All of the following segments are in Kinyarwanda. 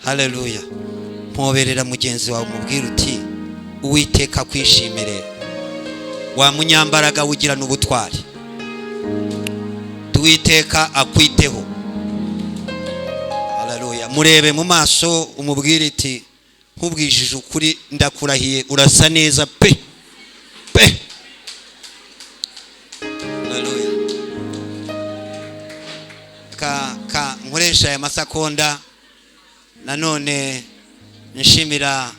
Haleluya. Mpoberera mugenzi wawe umubwire uti Uwiteka akwishimire, wa munyambaraga ugira n'ubutwari, Uwiteka akwiteho. Haleluya. Murebe mu maso umubwire iti nkubwijije ukuri ndakurahiye urasa neza pe pe. Haleluya. Ka nkoresha aya masakonda nanone nshimira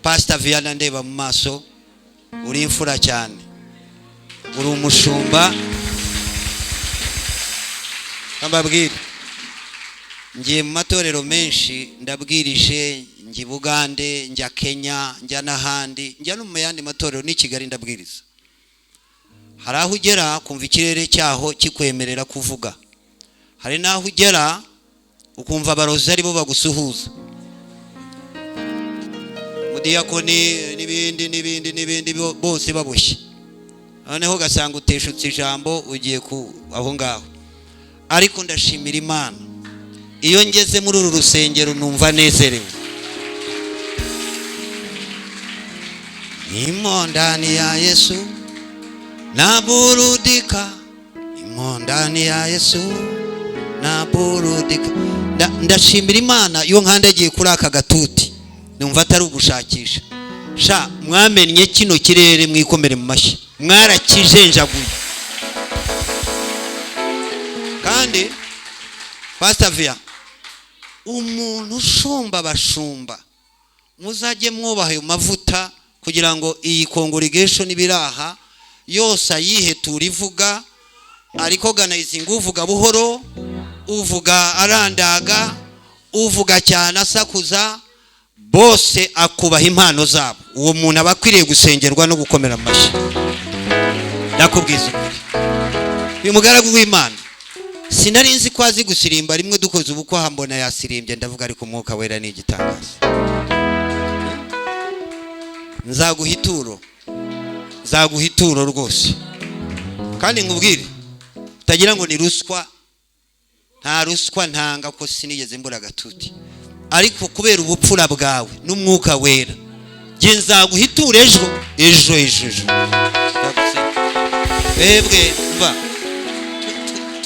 Pastor Viana, ndeba mu maso, uri imfura cyane, uri umushumba. Mbabwire, ngiye mu matorero menshi ndabwirije, njya Bugande, njya Kenya, njya n'ahandi, njya no mu yandi matorero n'i Kigali ndabwiriza. Hari aho ugera kumva ikirere cyaho kikwemerera kuvuga, hari n'aho ugera ukumva abarozi ari bo bagusuhuza, mudiyakoni n'ibindi n'ibindi n'ibindi, bose baboshye, noneho ugasanga uteshutse ijambo ugiye ku aho ngaho. Ariko ndashimira Imana, iyo ngeze muri uru rusengero numva nezerewe. Nimo ndani ya Yesu naburudika, nimo ndani ya Yesu naburudika. Ndashimira Imana iyo nkandagiye kuri aka gatuti numva atari ugushakisha. Sha mwamennye kino kirere mwikomere mu mashyi, mwarakijenjaguye. Kandi Pastor Via, umuntu ushumba abashumba, muzajye mwubaha ayo mavuta kugira ngo iyi congregation ibiraha yose ayihetura ivuga, ariko organizing uvuga buhoro, uvuga arandaga, uvuga cyane asakuza, bose akubaha impano zabo. Uwo muntu aba akwiriye gusengerwa no gukomera amashyi. Ndakubwiza ukuri, uyu mugaragu w'Imana sinari nzi ko azi gusirimba. Rimwe dukoze ubukwe aha mbona yasirimbye, ndavuga ariko Umwuka Wera ni igitangaza. Nzaguha ituro, nzaguha ituro rwose. Kandi nkubwire utagira ngo ni ruswa, nta ruswa ntanga ko sinigeze mbura agatuti, ariko kubera ubupfura bwawe n'Umwuka Wera nge nzaguha ituro ejo ejo ejo ejo. Twebwe mva,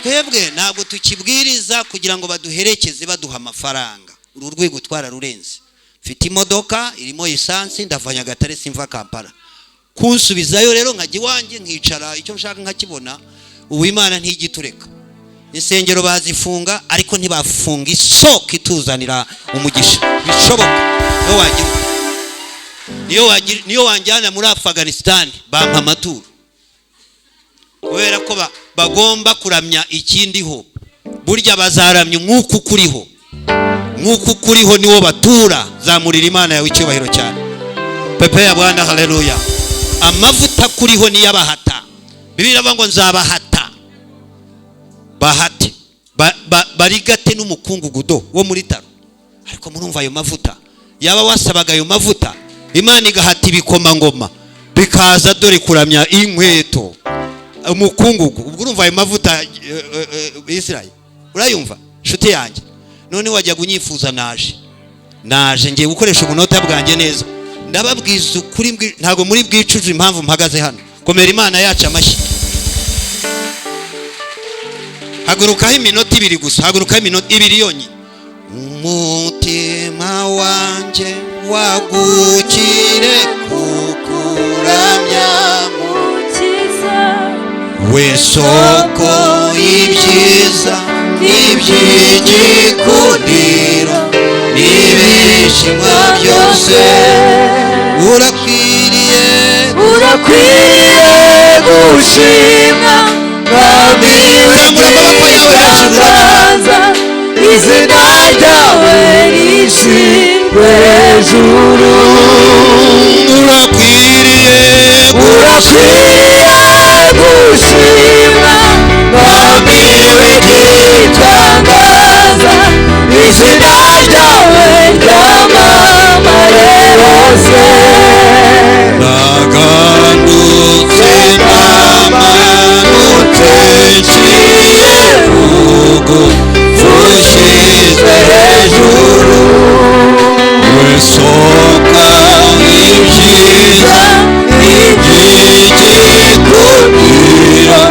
twebwe ntabwo tukibwiriza kugira ngo baduherekeze baduha amafaranga. Uru rwego twararurenze. Mfite imodoka irimo esansi, ndava Nyagatare simva Kampala. Kunsubizayo rero nkajya iwanjye nkicara icyo nshaka nkakibona. Ubu Imana ntigitureka. Insengero bazifunga ariko ntibafunga isoko ituzanira umugisha. Bishoboka niyo wanjyana muri Afghanistan bampa amaturo, kubera ko bagomba kuramya ikindiho. Burya bazaramya umwuka ukuriho, umwuka ukuriho niwo batura. Zamurira Imana yawe icyubahiro cyane. Pepe ya Bwana, haleluya. Amavuta kuriho niyo abahata. Bibiliya iravuga ngo nzabahata, bahate barigate n'umukungugu do wo muri taro. Ariko murumva ayo mavuta, yaba wasabaga ayo mavuta, Imana igahata ibikomangoma bikaza dore kuramya inkweto umukungugu. Ubwo urumva ayo mavuta Israel, urayumva nshuti yanjye? None wajya kunyifuza, naje ngiye gukoresha ubunota bwanjye neza. Ndababwiza ukuri, ntago muri bwicuje impamvu mpagaze hano. Komera Imana yacu amashyi. Hagurukaho iminota ibiri gusa, hagurukaho iminota ibiri yonyine. Umutima wanjye wagukire kukuramya Mukiza, we soko y'ibyiza n'iby'igikundiro n'ibishimwa byose, urakwiriye, urakwiriye gushimwa, Mwami w'igitangaza, izina ryawe rishyirwe hejuru. Urakwiriye, urakwiriye gushimwa, Mwami w'igitangaza, izina ryawe ryamamare hose. Nagandutse namanutse nciye bugufi, ushyizwe hejuru. Soko y'ibyiza iby'igikundiro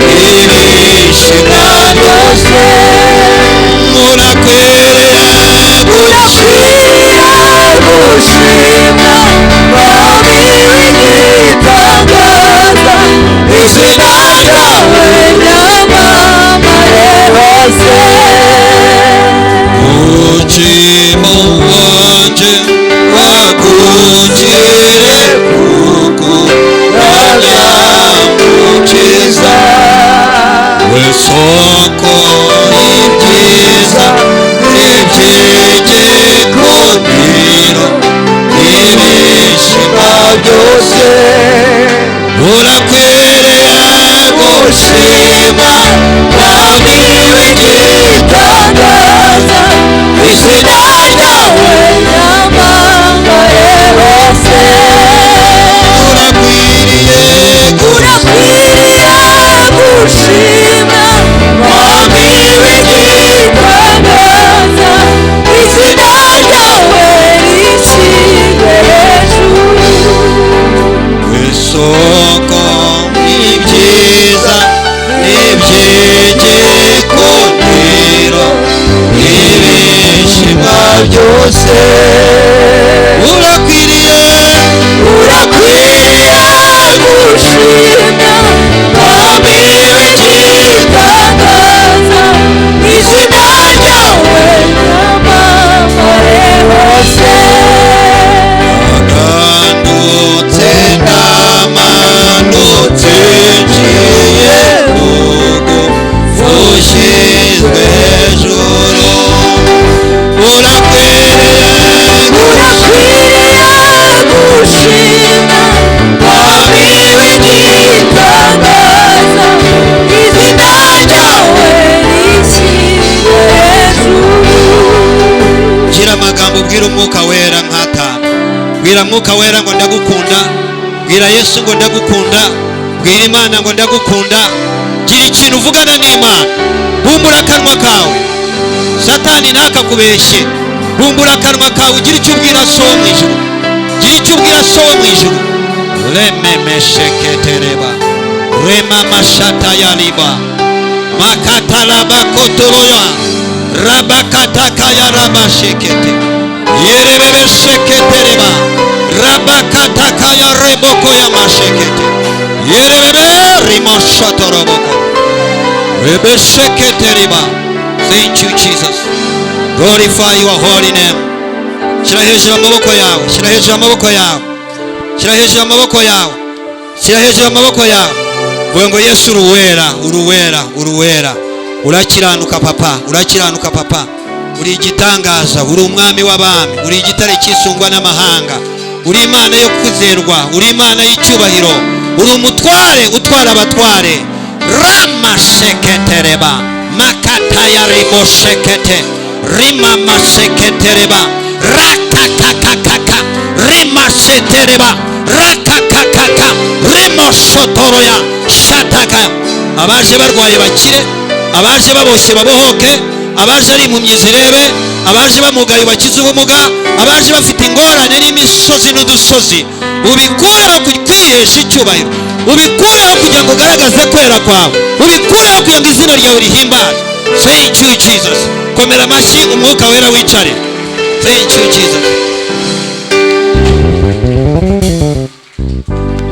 n'ibishimwa byose, urakwiriye gushimwa, Mwami w'igitangaza, izina ryawe ryamamare hose. Umutima wanjye wagukire kuko urabyamukiza, we soko y'ibyiza n'iby'igikundiro n'ibishimwa byose, urakwiriye gushimwa, Mwami w'igitangaza, izina ryawe ryamamare hose. Urakwiriye Urakwiriye gushimwa, Mwami w'igitangaza, izina ryawe rishyirwe hejuru. Isoko y'ibyiza n'iby'igikundiro n'ibishimwa byose, urakwiriye urakwiriye gushimwa, Mwami w'igitangaza, izina ryawe ryamamare hose. Nagandutse namanutse ngiye bugufi hejuru, urakwiriye Urakwiriye gushimwa, Mwami w'igitangaza, izina ryawe rishyirwe hejuru. Gira amagambo ubwira Umwuka Wera nk'atanu. Bwira Mwuka Wera ngo ndagukunda, bwira Yesu ngo ndagukunda, bwira Imana ngo ndagukunda. Gira ikintu uvugana n'Imana, bumbura akanwa kawe, Satani ntakakubeshye. Bumbura akanwa kawe ugire icyo ubwira So wo mu ijuru, gira icyo ubwira So wo mu ijuru. Rememesheketereba remamashatayariba makatalabakotoroya rabakatakaya rabashekete yerebebesheketereba rabakatakaya rebokoya mashekete yerebebe rimoshotoroboko rebesheketeriba. Thank you, Jesus. Glorify your holy name. Shyira hejuru amaboko yawe, shyira hejuru amaboko yawe, shyira hejuru amaboko yawe, shyira hejuru amaboko yawe, vuga ngo Yesu uruwera, uruwera, uruwera, urakiranuka papa, urakiranuka papa, uri igitangaza, uri umwami w'abami, uri igitare cyisungwa n'amahanga, uri Imana yo kwizerwa, uri Imana y'icyubahiro, uri umutware utwara abatware. Ramasheketereba makatayariboshekete rimamaseketereba rakakakakaka rimasetereba rakakakaka rimosotoroya shataka. Abaje barwaye bakire, abaje baboshye babohoke, abaje ari impumyi zirebe, abaje bamugaye bakize ubumuga, abaje bafite ingorane n'imisozi n'udusozi, ubikureho kwihesha icyubahiro, ubikureho kugira ngo ugaragaze kwera kwawe, ubikureho kugira ngo izina ryawe rihimbazwe. Thank you, Jesus. Komera amashyi Umwuka Wera wicare. Thank you, Jesus.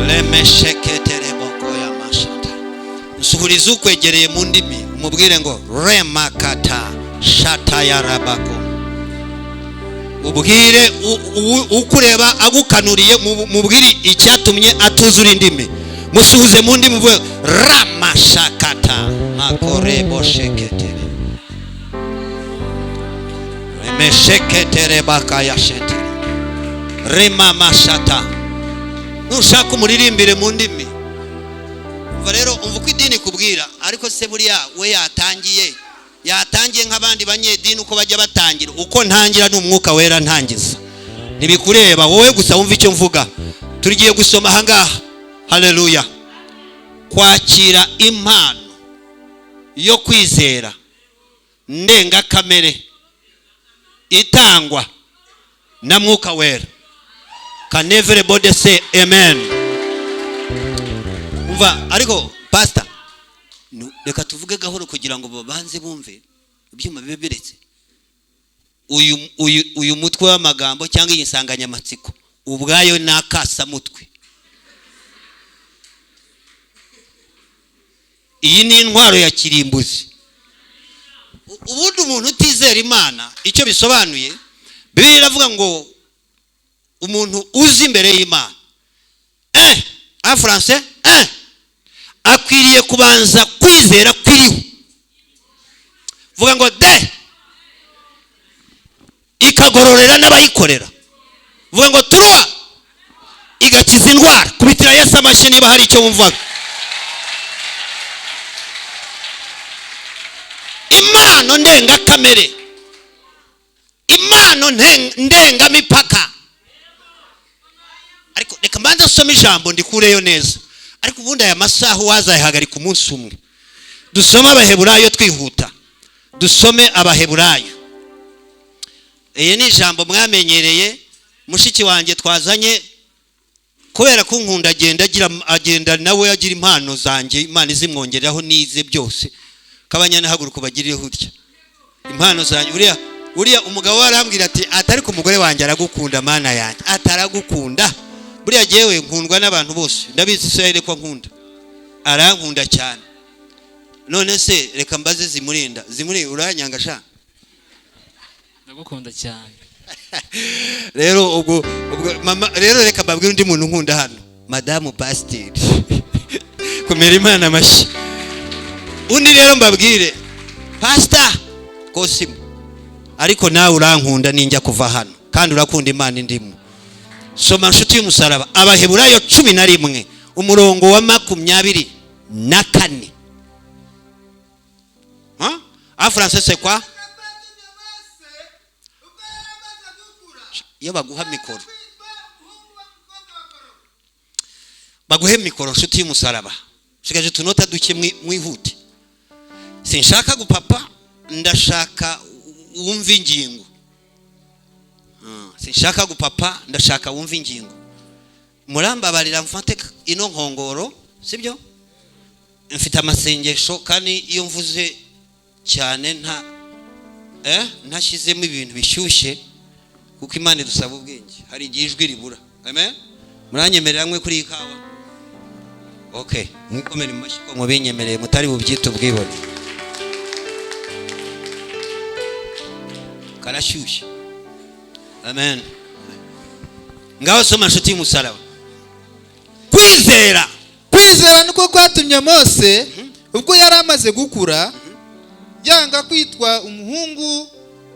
Remesheketerebokoyamashata. Nsuhuriza ukwegereye mu ndimi, umubwire ngo remakata shatayarabako. Ubwire ukureba agukanuriye, mubwire icyatumye atuzura indimi. Musuhuze mu ndimi uvuge ramashakata makoreboshekete remesheketerebakayashetere remamashata. Nushaka umuririmbire mu ndimi. Umva rero, umva uko idini ikubwira. Ariko se buriya we yatangiye nk'abandi banyedini uko bajya batangira? Uko ntangira ni Umwuka Wera ntangiza, ntibikureba wowe, gusa wumva icyo mvuga. Tugiye gusoma ahangaha. Haleluya. Kwakira impano yo kwizera ndengakamere itangwa Na Mwuka Wera. Can everybody say amen? Umva ariko pastor, reka tuvuge gahoro kugira ngo babanze bumve, ibyuma bibe biretse. Uyu mutwe w'amagambo cyangwa iyi nsanganyamatsiko ubwayo ni akasamutwe. Iyi ni intwaro ya kirimbuzi. Ubundi umuntu utizera Imana icyo bisobanuye, Bibiliya iravuga ngo umuntu uzi imbere y'Imana, en français, akwiriye kubanza kwizera kwiriho. Vuga ngo de ikagororera n'abayikorera. Vuga ngo trois igakiza indwara. Kubitira Yesu amashyi niba hari icyo wumvaga. Impano ndengakamere, impano ndengamipaka. Ariko reka mbanze nsome ijambo ndikureyo neza. Ariko ubundi aya masaha wazayihagarika umunsi umwe. Dusome Abaheburayo twihuta. Dusome Abaheburayo. Iyi ni ijambo mwamenyereye, mushiki wanjye twazanye kubera ko nkunda agenda nawe agira impano zanjye, Imana izimwongereraho nize byose. Kabanyana haguruka ubagirire hutya impano zanjye. Uriya umugabo arambwira ati atari ku mugore wanjye aragukunda mana yanjye, ataragukunda. Buriya jewe nkundwa n'abantu bose, ndabizi Israel ko nkunda, arankunda cyane. None se reka mbaze Zimurinda, Zimuri uranyanga sha? Ndagukunda cyane. Rero ubwo mama, rero reka mbabwire undi muntu nkunda hano, Madamu Pasteur. Komera Imana amashyi. Undi rero mbabwire Pastor Kosimu, ariko nawe urankunda ninjya kuva hano, kandi urakunda Imana indimu. Soma nshuti y'umusaraba, Abaheburayo 11 umurongo wa 24. Hein? En français c'est quoi? Iyo baguha mikoro, baguhe mikoro nshuti y'umusaraba. Sigaje tunota duke mwihute. Sinshaka gupapa, ndashaka wumve ingingo. Sinshaka gupapa, ndashaka wumve ingingo. Murambabarira mfate ino nkongoro, sibyo? Mfite amasengesho kandi iyo mvuze cyane nta ntashyizemo ibintu bishyushye, kuko Imana idusaba ubwenge, hari igihe ijwi ribura. Amen. Muranyemerera mwe kuri ikawa? Okay, mwikomere mu mashyi ko mubinyemereye mutari bubyite ubwibone. Karashyushye. Amen. Ngaho soma nshuti y'umusaraba. Kwizera. Kwizera niko kwatumye Mose ubwo yari amaze gukura yanga kwitwa umuhungu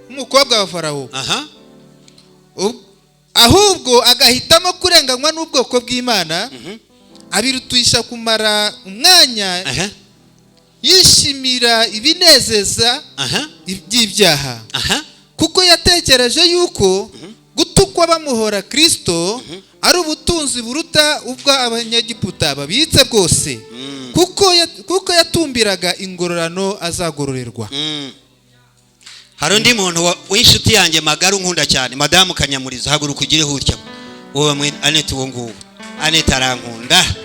w'umukobwa wa Farawo. Ahubwo agahitamo kurenganywa n'ubwoko bw'Imana, abirutisha kumara umwanya yishimira ibinezeza by'ibyaha, kuko yatekereje yuko gutukwa bamuhora Kristo ari ubutunzi buruta ubwo Abanyegiputa babitse bwose, kuko yatumbiraga ingororano azagororerwa. Hari undi muntu w'inshuti yanjye magara unkunda cyane, Madamu Kanyamuriza, haguruka ugire hutya. Wowe mwe Anete, uwo nguwo Anete arankunda.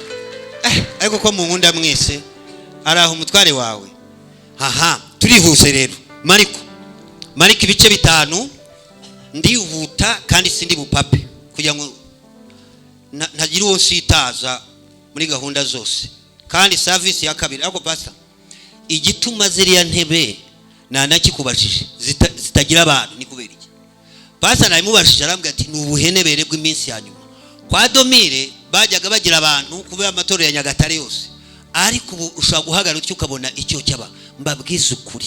Ariko ko munkunda mwese, araho umutware wawe. Aha turihuse rero. Mariko ibice 5, ndihuta kandi sindi bupape kugira ngo ntagira uwo nsitaza muri gahunda zose. Kandi service ya kabiri, ariko pastor, igituma ziriya ntebe nanakikubashije zitagira abantu ni kubera iki? Pastor nabimubashije arambwira ati ni ubuhenebere bw'iminsi ya nyuma. Kwa Domire bajyaga bagira abantu kubera amatorero ya Nyagatare yose, ariko ubu ushobora guhagarara utyo ukabona icyo cyaba. Mbabwize ukuri,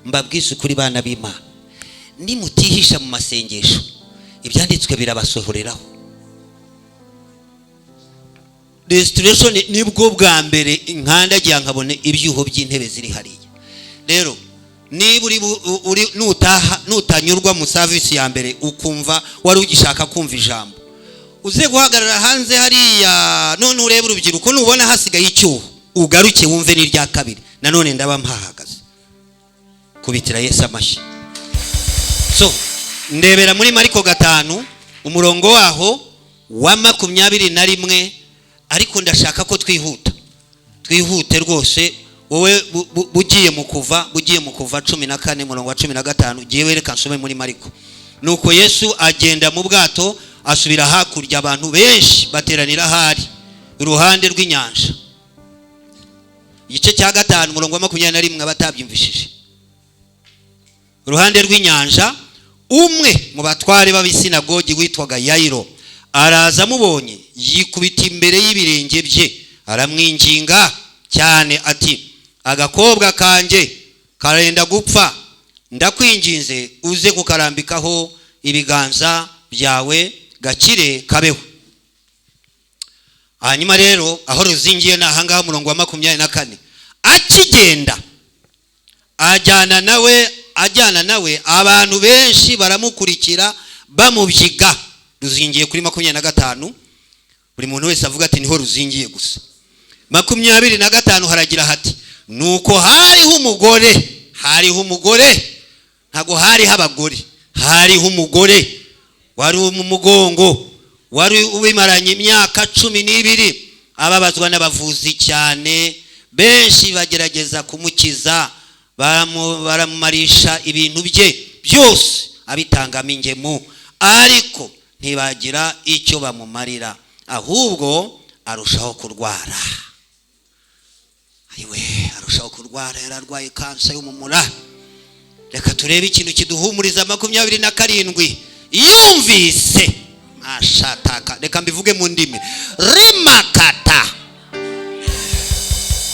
mbabwize ukuri bana b'Imana, nimutihisha mu masengesho ibyanditswe birabasohoreraho. Restoration nibwo bwa mbere nkandagiye nkabone ibyuho by'intebe ziri hariya. Rero niba uri nutaha nutanyurwa mu service ya mbere ukumva wari ugishaka kumva ijambo, uze guhagarara hanze hariya none urebe urubyiruko, nubona hasigaye icyuho ugaruke wumve n'irya kabiri. Nanone ndaba mpahagaze. Kubitira Yesu amashyi. So Ndebera muri Mariko 5 umurongo waho wa 21, ariko ndashaka ko twihuta, twihute rwose. Wowe bugiye mu kuva, bugiye mu kuva 14 umurongo wa 15, ugiye wereka nsome muri Mariko. Nuko Yesu agenda mu bwato asubira hakurya, abantu benshi bateranira ahari iruhande rw'inyanja. Igice cya 5 umurongo wa 21, abatabyumvishije. Iruhande rw'inyanja, umwe mu batware b'abisinagogi witwaga Yairo araza amubonye, yikubita imbere y'ibirenge bye, aramwinginga cyane ati: agakobwa kanjye karenda gupfa, ndakwinginze uze kukarambikaho ibiganza byawe gakire kabeho. Hanyuma rero aho ruzingiye ni ahangaha, umurongo wa 24, akigenda ajyana nawe abantu benshi baramukurikira bamubyiga. Ruzingiye kuri 25, buri muntu wese avuga ati niho ruzingiye gusa. 25 haragira hati: nuko hariho umugore, hariho umugore, ntago hariho abagore, hariho umugore wari mu mugongo, wari ubimaranye imyaka 12, ababazwa n'abavuzi cyane benshi bagerageza kumukiza, baramumarisha ibintu bye byose abitangamo ingemu, ariko ntibagira icyo bamumarira, ahubwo arushaho kurwara. Ayiwe, arushaho kurwara, yararwaye kansa y'umumura. Reka turebe ikintu kiduhumuriza. 27, yumvise ashataka, reka mbivuge mu ndimi, rimakata.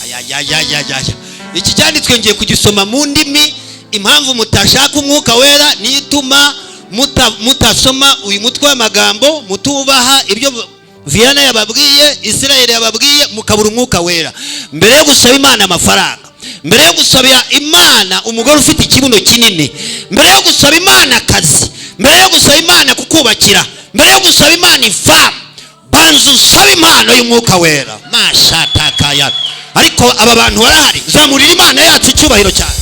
Ayayayayaya, iki cyanditswe ngiye kugisoma mu ndimi. Impamvu mutashaka umwuka wera niyo ituma mutasoma uyu mutwe w'amagambo, mutubaha ibyo Viana yababwiye, Israel yababwiye, mukabura umwuka wera. Mbere yo gusaba Imana amafaranga, mbere yo gusaba Imana umugore ufite ikibuno kinini, mbere yo gusaba Imana akazi, mbere yo gusaba Imana kukubakira, mbere yo gusaba Imana ifamu, banza usabe impano y'umwuka wera. Mashatakaya. Ariko aba bantu barahari. Zamurira Imana yacu icyubahiro cyane,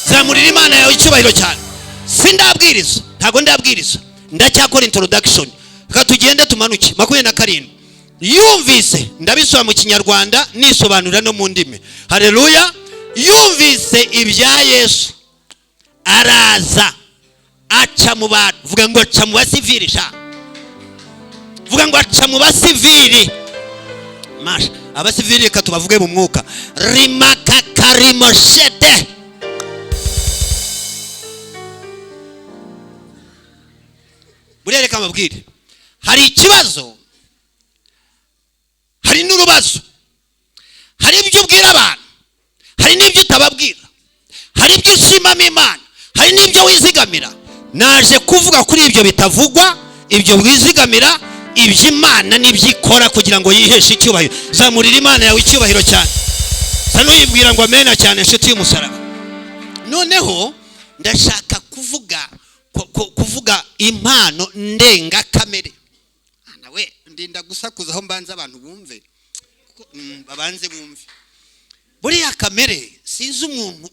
zamurira Imana yawe icyubahiro cyane. Sindabwiriza, ntago ndabwiriza, ndacyakora introduction. Reka tugende tumanuke. 27, yumvise, ndabisoma mu Kinyarwanda nisobanura no mu ndimi. Haleluya. Yumvise ibya Yesu araza aca mu bantu. Vuga ngo aca mu basivili, sha. Vuga ngo aca mu basivili. Masha, abasivili reka tubavuge mu mwuka. Rimakakarimosete. Buriya reka mbabwire, hari ikibazo, hari n'urubazo, hari ibyo ubwira abantu, hari n'ibyo utababwira, hari ibyo ushimamo Imana, hari n'ibyo wizigamira. Naje kuvuga kuri ibyo bitavugwa, ibyo wizigamira, iby'Imana n'ibyikora kugira ngo yiheshe icyubahiro. Zamurira Imana yawe icyubahiro cyane, sa n'uyibwira ngo amena cyane, inshuti y'umusaraba. Noneho ndashaka kuvuga kuvuga impano ndengakamere. Nawe ndinda gusakuza aho mbanza abantu bumve, babanze bumve. Buriya kamere, sinzi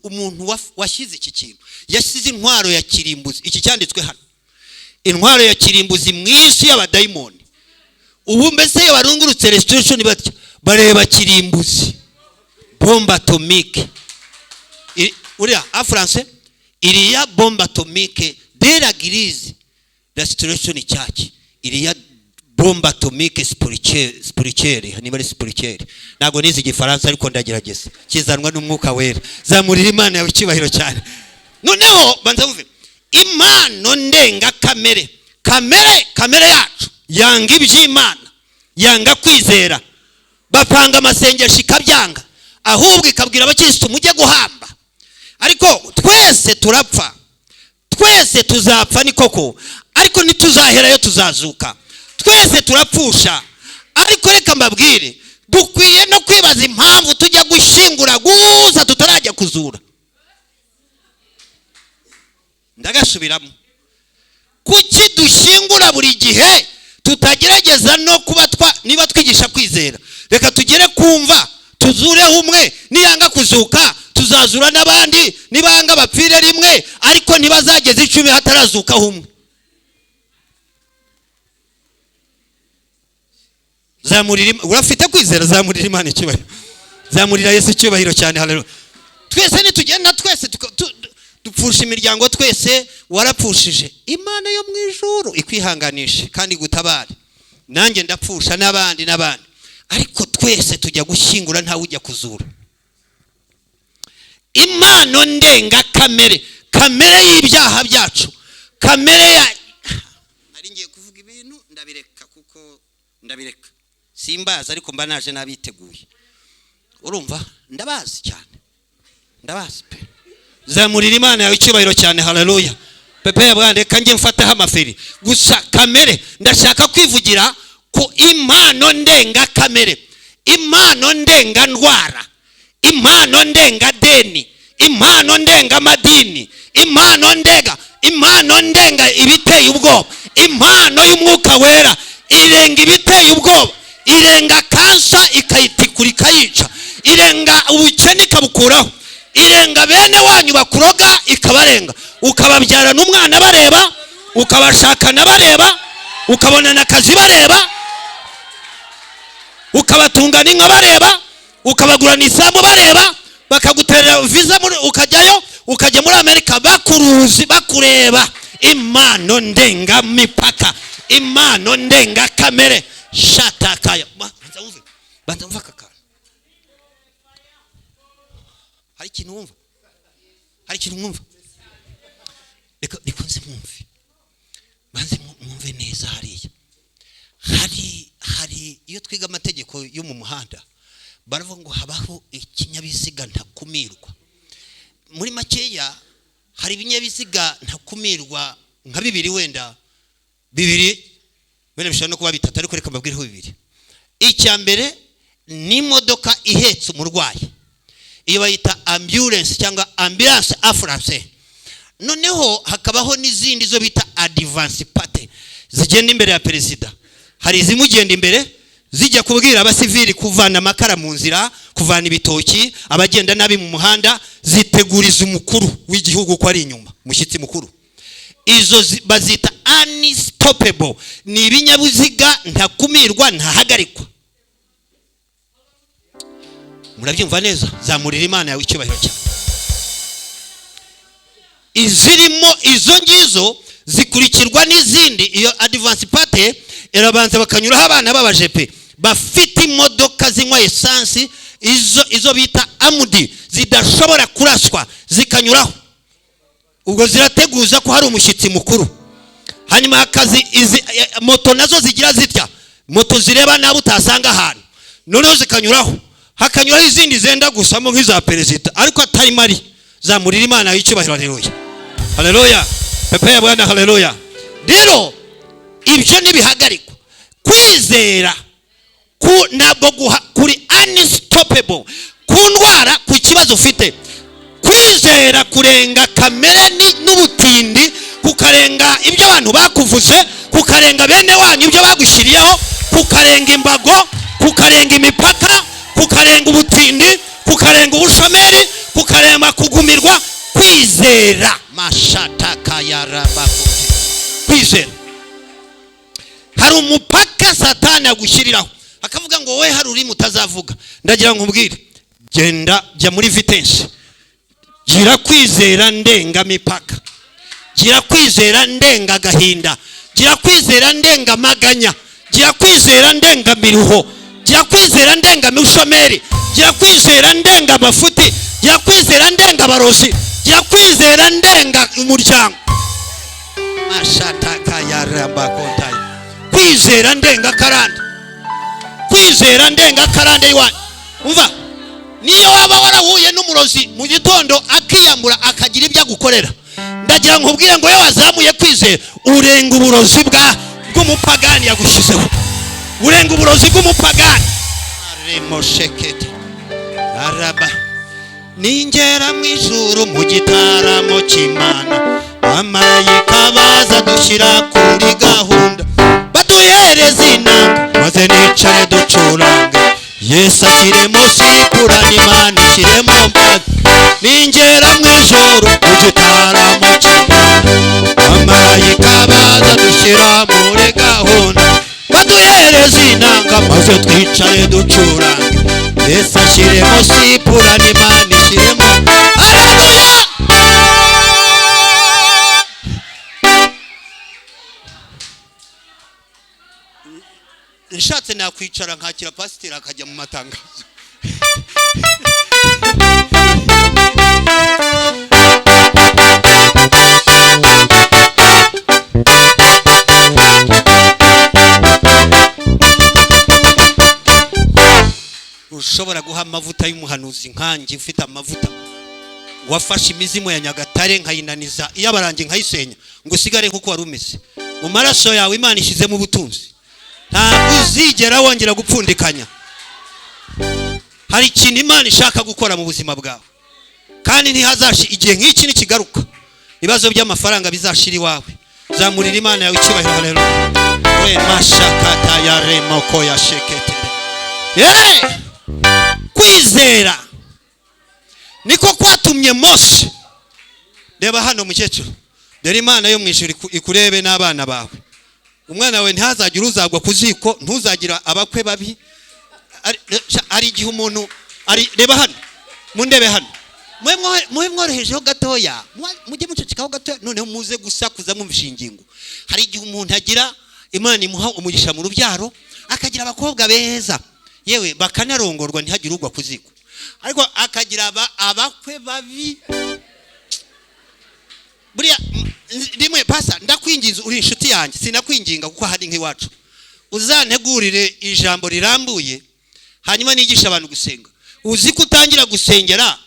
umuntu washyize iki kintu, yashyize intwaro ya kirimbuzi. Iki cyanditswe hano, intwaro ya kirimbuzi mu isi y'abadayimoni. Ubu mbese iyo barungurutse restoration batya bareba kirimbuzi, bombe atomique. Uriya a français, iriya bombe atomique de la l'église restoration church, iriya bombe atomique spirituelle, niba ari spirituelle, ntabwo nize igifaransa ariko ndagerageza, kizanwa n'umwuka wera. Zamurira Imana yawe icyubahiro cyane. Noneho banza wumve impano ndengakamere. Kamere yacu yanga iby'Imana, yanga kwizera, bapanga amasengesho ikabyanga, ahubwo ikabwira abakristo mujye guhamba. Ariko twese turapfa, twese tuzapfa ni koko, ariko ntituzaherayo, tuzazuka. Twese turapfusha, ariko reka mbabwire, dukwiye no kwibaza impamvu tujya gushyingura gusa tutarajya kuzura. Ndagasubiramo, kuki dushyingura buri gihe tutagerageza no kuba niba twigisha kwizera, reka tugere kumva tuzureho umwe, niyanga kuzuka tuzazura n'abandi, nibanga bapfire rimwe, ariko ntibazageza 10 hatarazukaho umwe. Zamurira, urafite kwizera, zamurira Imana icyubahiro, zamurira Yesu icyubahiro cyane. Haleluya. Twese nitugenda, twese dupfusha imiryango, twese warapfushije. Imana yo mu ijuru ikwihanganishe kandi igutabare. Nanjye ndapfusha n'abandi n'abandi, ariko twese tujya gushyingura, ntawe ujya kuzura. Impano ndengakamere, kamere y'ibyaha byacu, kamere ya nari ngiye kuvuga ibintu ndabireka, kuko ndabireka simbazi, ariko mba naje n'abiteguye. Urumva, ndabazi cyane, ndabazi pe. Zamurira Imana yawe icyubahiro cyane. Haleluya. Pepe ya, reka njye mfataho amaferi gusa. Kamere, ndashaka kwivugira ku impano ndengakamere, impano ndengandwara, impano ndengadeni, impano ndengamadini, impano ndenga, impano ndenga ibiteye ubwoba. Impano y'Umwuka Wera irenga ibiteye ubwoba, irenga kansa ikayitikura ikayica, irenga ubukene ikabukuraho, irenga bene wanyu bakuroga ikabarenga, ukababyarana umwana bareba, ukabashakana bareba, ukabonana akazi bareba, ukabatungana inka bareba, ukabagurana isambu bareba, bakaguterera viza ukajyayo, ukajya muri Amerika bakuruzi, bakureba. Impano ndengamipaka, impano ndengakamere shatakaya. Banza wumve, banza wumve aka kantu. Hari ikintu wumva? Hari ikintu mwumva? Reka nze mwumve, banze mwumve neza. Hariya hari iyo twiga amategeko yo mu muhanda, baravuga ngo habaho ikinyabiziga ntakumirwa. Muri makeya, hari ibinyabiziga ntakumirwa nka bibiri, wenda bibiri, wenda bishobora no kuba bitatu, ariko reka mbabwireho bibiri. Icya mbere ni imodoka ihetse umurwayi, iyo bayita ambulance cyangwa ambulance en français. Noneho hakabaho n'izindi zo bita advance party, zigenda imbere ya perezida. Hari izimugenda imbere zijya kubwira abasivili kuvana amakara mu nzira, kuvana ibitoki, abagenda nabi mu muhanda, ziteguriza umukuru w'igihugu ko ari inyuma, umushyitsi mukuru. Izo bazita unstoppable, ni ibinyabiziga ntakumirwa, ntahagarikwa. Murabyumva neza? Zamurira Imana yawe icyubahiro cyane. Izirimo izo ngizo zikurikirwa n'izindi. Iyo advance party irabanza bakanyuraho abana b'abajepe bafite imodoka zinywa esansi, izo bita armed, zidashobora kuraswa, zikanyuraho. Ubwo zirateguza ko hari umushyitsi mukuru. Hanyuma hakazi izi moto nazo zigira zitya, moto zireba nabi utasanga ahantu, noneho zikanyuraho. Hakanyuraho izindi zenda gusamo nk'iza perezida ariko atari mari. Zamurira Imana y'icyubahiro. Haleluya, haleluya. Pepe ya Bwana, haleluya. Rero ibyo ntibihagarikwa. Kwizera ku ntabwo guha kuri unstoppable ku ndwara, ku kibazo ufite. Kwizera kurenga kamere n'ubutindi, kukarenga ibyo abantu bakuvuze, kukarenga bene wanyu ibyo bagushyiriyeho, kukarenga imbago, kukarenga imipaka, kukarenga ubutindi, kukarenga ubushomeri, kukarenga kugumirwa. Kwizera mashatakayarabakote, kwizera, hari umupaka Satani agushyiriraho, akavuga ngo wowe hari ururimi utazavuga. Ndagira ngo nkubwire, genda, jya muri vitesse, gira kwizera ndengamipaka, gira kwizera ndenga agahinda, gira kwizera ndenga amaganya, gira kwizera ndenga miruho, gira kwizera ndenga mishomeri, gira kwizera ndenga amafuti, gira kwizera ndenga abarozi, gira kwizera ndenga umuryango mashatakayarabakontayi. Kwizera ndenga karande, kwizera ndenga karande iwanyu. Umva, niyo waba warahuye n'umurozi mu gitondo akiyambura akagira ibyo agukorera, ndagira ngo nkubwire ngo iyo wazamuye kwizera, urenga uburozi bw'umupagani yagushyizeho, urenga uburozi bw'umupagani. Aremoshekete araba ningera mu ijuru mu gitaramo cy'Imana, abamarayika baza dushyira kuri gahunda, baduhereza inanga, maze nicare ducurange, Yesu ashyiremo sikura n'Imana ishyiremo mbaraga. Ningera mu ijuru mu gitaramo cy'Imana, abamarayika baza dushyira muri gahunda, baduhereza Tuvuze inanga maze twicare ducurange, Yesu ashyiremo sipura n'Imana ishyiremo. Haleluya! Nshatse nakwicara nkakira pasiteri akajya mu matangazo. Ushobora guha amavuta y'umuhanuzi nkanjye ufite amavuta wafashe imizimu ya Nyagatare nkayinaniza iyabarange nkayisenya ngo usigare nkuko wari umeze. Mu maraso yawe Imana ishyizemo ubutunzi, ntabwo uzigera wongera gupfundikanya. Hari ikintu Imana ishaka gukora mu buzima bwawe, kandi ntihazashi igihe nk'iki nikigaruka ibibazo by'amafaranga bizashira iwawe. Zamurira Imana yawe icyubahiro. Haleluya. We mashakata ya remoko ya sheketere. Kwizera niko kwatumye Mose. Reba hano mukecuru, dore Imana yo mu ijuru ikurebe n'abana bawe. Umwana wawe ntihazagira uzagwa ku ziko, ntuzagira abakwe babi. Ari igihe umuntu ari, reba hano mundebe hano, muhe mworohejeho gatoya, mujye mucecekaho gatoya, noneho muze gusakuza mwumvisha ingingo. Hari igihe umuntu agira Imana imuha umugisha mu rubyaro, akagira abakobwa beza, yewe bakanarongorwa ntihagire ugwa ku ziko, ariko akagira abakwe babi. Buriya rimwe pasa ndakwinginze, uri inshuti yanjye, sinakwinginga kuko hari nk'iwacu, uzantegurire ijambo rirambuye hanyuma nigisha abantu gusenga. Uzi ko utangira gusengera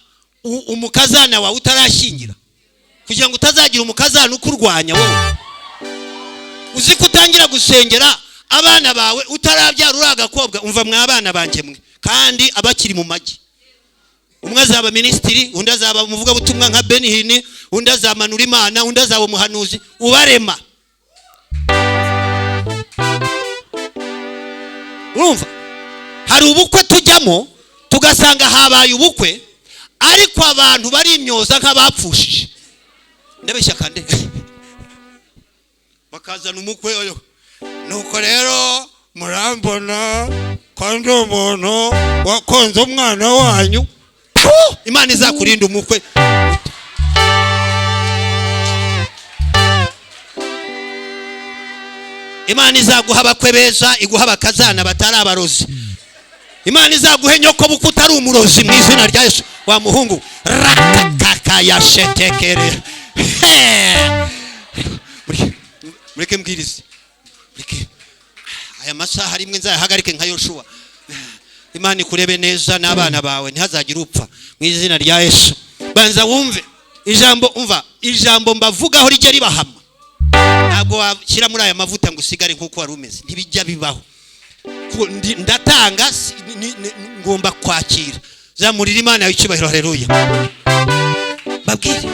umukazana wawe utarashyingira, kugira ngo utazagira umukazana ukurwanya wowe. Uzi ko utangira gusengera abana bawe utarabyara uri agakobwa. Umva mwa abana banjye mwe, kandi abakiri mu magi. Umwe azaba minisitiri, undi azaba umuvugabutumwa nka Benihini, undi azamanura Imana, undi azaba umuhanuzi ubarema. Urumva hari ubukwe tujyamo tugasanga habaye ubukwe, ariko abantu bari imyoza nk'abapfushije. Ndabeshya kandi bakazana umukwe oyo. Nuko rero murambona kandi umuntu wakonze umwana wanyu. Imana izakurinda umukwe. Imana izaguha abakwe beza, iguha abakazana batari abarozi. Imana izaguhe nyoko buko utari umurozi mu izina rya Yesu. Wa muhungu rakakaka ya shetekere. Mureke mbwirize, mureke aya masaha rimwe nzayahagarike nka Yoshua. Imana ikurebe neza n'abana bawe, ntihazagire upfa mu izina rya Yesu. Banza wumve ijambo, umva ijambo mbavugaho rijye ribahama. Ntabwo washyira muri aya mavuta ngo usigare nkuko wari umeze, ntibijya bibaho. Ndatanga, ngomba kwakira. Zamurira Imana yawe icyubahiro. Haleluya. Babwire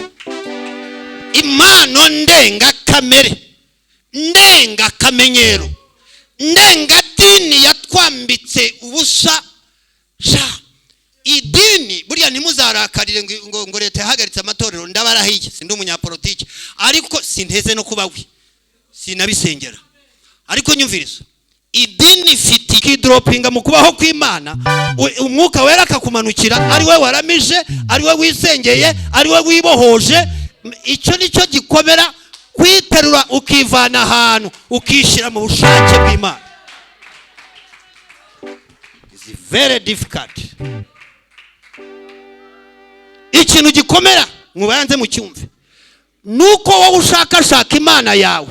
impano ndengakamere, ndengakamenyero, ndengadini yatwambitse ubusa. Sha idini burya ntimuzarakarire ngo leta yahagaritse amatorero. Ndabarahiye, sindi umunyapolitiki, ariko sinteze no kuba we, sinabisengera, ariko nyumviriza idini ifite ikidropinga mu kubaho kw'Imana. Umwuka wera akakumanukira, ari we waramije, ari we wisengeye, ari we wibohoje. Icyo nicyo gikomera, kwiterura ukivana ahantu ukishyira mu bushake bw'Imana. It's very difficult. Ikintu gikomera mubanze mucyumve, nuko wowe ushakashaka Imana yawe,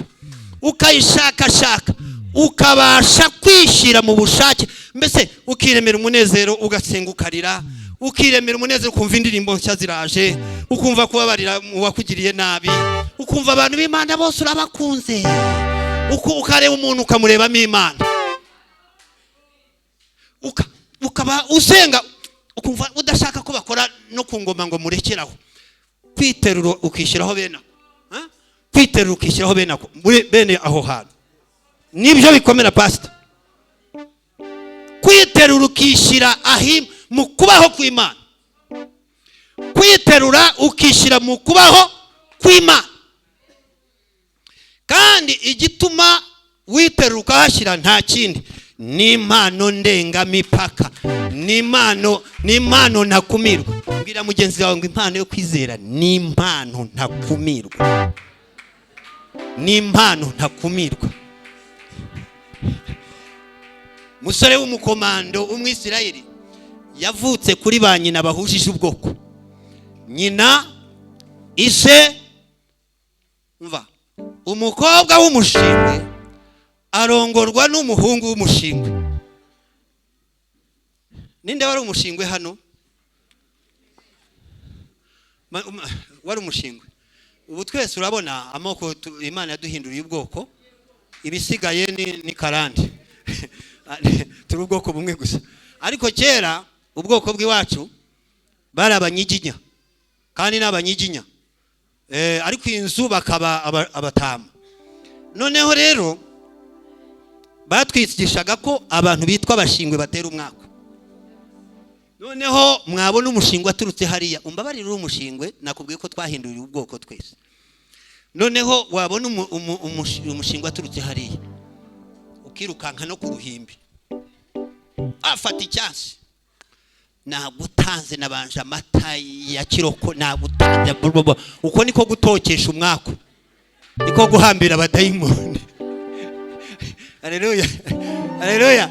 ukayishakashaka, ukabasha kwishyira mu bushake, mbese ukiremera umunezero, ugasenga ukarira, ukiremera umunezero, ukumva indirimbo nshya ziraje, ukumva kubabarira uwakugiriye nabi, ukumva abantu b'Imana bose urabakunze, ukareba umuntu ukamurebamo Imana, ukaba usenga ukumva udashaka ko bakora no ku ngoma ngo murekeraho. Kwiterura ukishyiraho bene ako, kwiterura ukishyiraho bene ako, muri bene aho hantu nibyo bikomera pastor. Kwiterura ukishyira ahi mu kubaho kw'Imana, kwiterura ukishyira mu kubaho kw'Imana. Kandi igituma witerura ukahashyira nta kindi, Ni impano ndengamipaka, ni impano, ni impano ntakumirwa. Mbwira mugenzi wawe ngo impano yo kwizera ni impano ntakumirwa, ni impano ntakumirwa. Musore w'umukomando w'Umwisirayeli yavutse kuri ba nyina bahujije ubwoko, nyina ise mva umukobwa w'umushingwe arongorwa n'umuhungu w'umushingwe. Ninde wari umushingwe hano? Wari umushingwe. Ubu twese urabona amoko Imana yaduhinduriye ubwoko, ibisigaye ni karande. Turi ubwoko bumwe gusa. Ariko kera ubwoko bw'iwacu bari abanyiginya, kandi n'abanyiginya, ariko inzu bakaba abatama. Noneho rero batwigishaga ko abantu bitwa abashingwe batera umwaka. Noneho mwabona umushingwe aturutse hariya, umbabarire uri umushingwe, nakubwiye ko twahinduriye ubwoko twese. Noneho wabona umushingwe aturutse hariya, ukirukanka no ku ruhimbi, afata icyansi, nagutanze nabanje amata ya kiroko, nagutanze blablabla. Uko niko gutokesha umwako, niko guhambira abadayimoni. Haleluya, haleluya,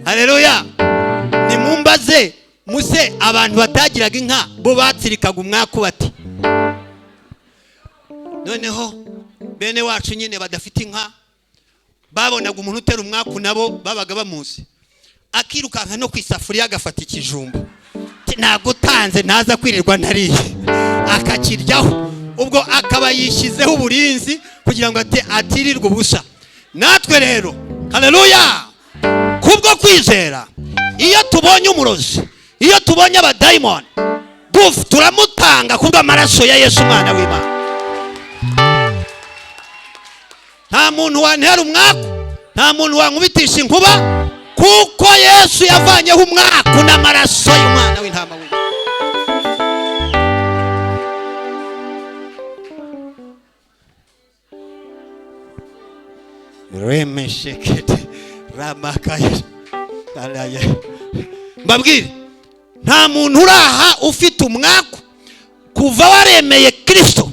haleluya. Nimumbaze muse abantu batagiraga inka bo batsirikaga umwako bati. Noneho bene wacu nyine badafite inka babonaga umuntu utera umwaku nabo babaga bamuzi, akirukanka no kwisafuriya agafata ikijumba, nagutanze ntaza kwirirwa ntariye, akakiryaho. Ubwo akaba yishyizeho uburinzi kugira ngo atirirwe ubusa. Natwe rero haleluya, kubwo kwizera iyo tubonye umurozi, iyo tubonye abadayimoni, turamutanga kubw'amaraso ya Yesu umwana w'Imana. Nta muntu wantera umwaku, nta muntu wankubitisha inkuba, kuko Yesu yavanyeho umwaku n'amaraso y'umwana w'intama w'Imana. Remeshekete ramakaya alaya. Mbabwire, nta muntu uraha ufite umwaku kuva waremeye Kristo.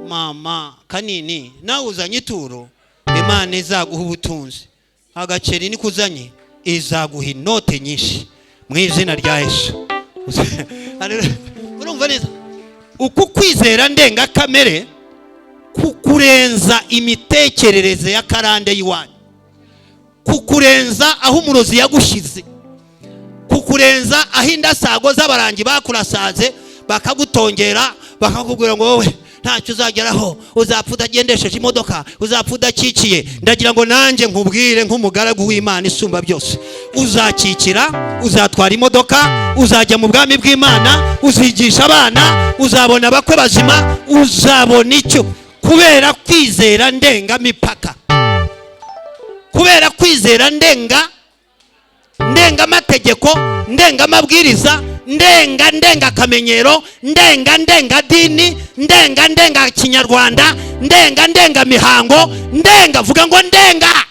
Mama kanini, nawe uzanye ituro, Imana izaguha ubutunzi. Agaceri nikuzanye izaguha inote nyinshi mu izina rya Yesu. Urumva neza? Uku kwizera ndengakamere kukurenza imitekerereze ya karande y'iwanyu, kukurenza aho umurozi yagushize, kukurenza aho indasago z'abarangi bakurasaze bakagutongera, bakakubwira ngo wowe ntacyo uzageraho, uzapfa utagendesheje imodoka, uzapfa udakikiye. Ndagira ngo nanjye nkubwire nk'umugaragu w'Imana isumba byose, uzakikira, uzatwara imodoka, uzajya mu bwami bw'Imana, uzigisha abana, uzabona abakwe bazima, uzabona icyo, kubera kwizera ndengamipaka, kubera kwizera ndengamategeko, ndengamabwiriza, ndenga kamenyero, ndenga dini, ndenga kinyarwanda, ndenga mihango, ndenga. Vuga ngo ndenga.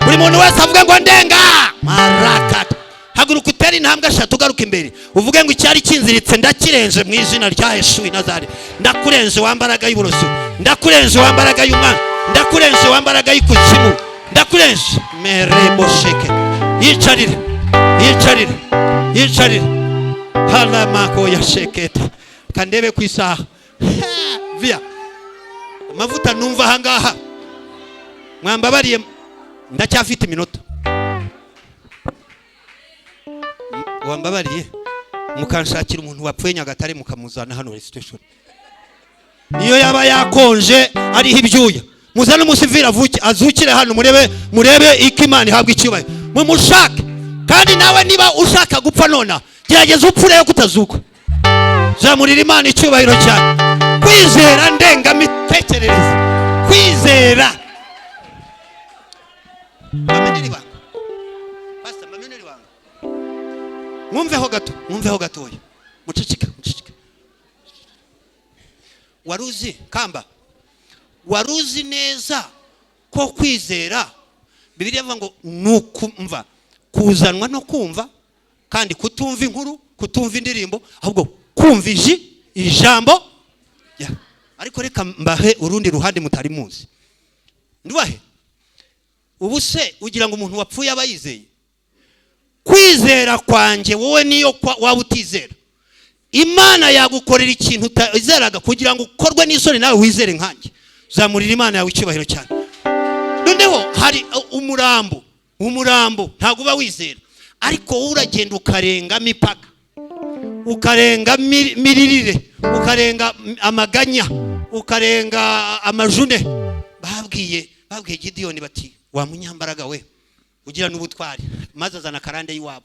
Buri muntu wese avuga ngo ndenga. Marakata. Haguruka utere intambwe eshatu ugaruka imbere, uvuge ngo icyari kinziritse ndakirenze mu izina rya Yesu w'i Nazareti. Ndakurenze wa mbaraga y'uburozi, ndakurenze wa mbaraga y'umwana, ndakurenze wa mbaraga y'ikuzimu, ndakurenze. Merebosheke. Yicarire, yicarire, yicarire. Halamako ya shekete. Kandebe ku isaha. Via amavuta numva ahangaha, mwambabariye ndacyafite iminota. Wambabariye mukanshakira umuntu wapfuye Nyagatare mukamuzana hano station, niyo yaba yakonje ariho ibyuya, muzane umusivira avuke azukire hano, murebe iko Imana ihabwa icyubahiro, mumushake. Kandi nawe niba ushaka gupfa nona, gerageza upfure yo kutazuka. Zamurira Imana icyubahiro cyane. Kwizera ndengamitekerereze, kwizera. Bamenyere ibanga. Pastor, bamenyere ibanga. Mwumveho gato, mwumveho gatoya. Muceceke, muceceke. Waruzi kamba, waruzi neza ko kwizera Bibiliya ivuga ngo ni ukumva kuzanwa no kumva, kandi kutumva inkuru, kutumva indirimbo, ahubwo kumva ijambo. Ya. Ariko reka mbahe urundi ruhande mutari muzi. Ndubahe. Ubu se ugira ngo umuntu wapfuye aba yizeye? Kwizera kwanjye wowe niyo waba utizera, Imana yagukorera ikintu utizeraga kugira ngo ukorwe n'isoni nawe wizere nkanjye. Zamurira Imana yawe icyubahiro cyane. Noneho hari umurambo, umurambo ntabwo uba wizera, ariko wowe uragenda ukarenga imipaka, ukarenga miririre, ukarenga amaganya, ukarenga amajune. Babwiye Gidiyoni bati wa munyambaraga we ugira n'ubutwari, maze azana karande y'iwabo.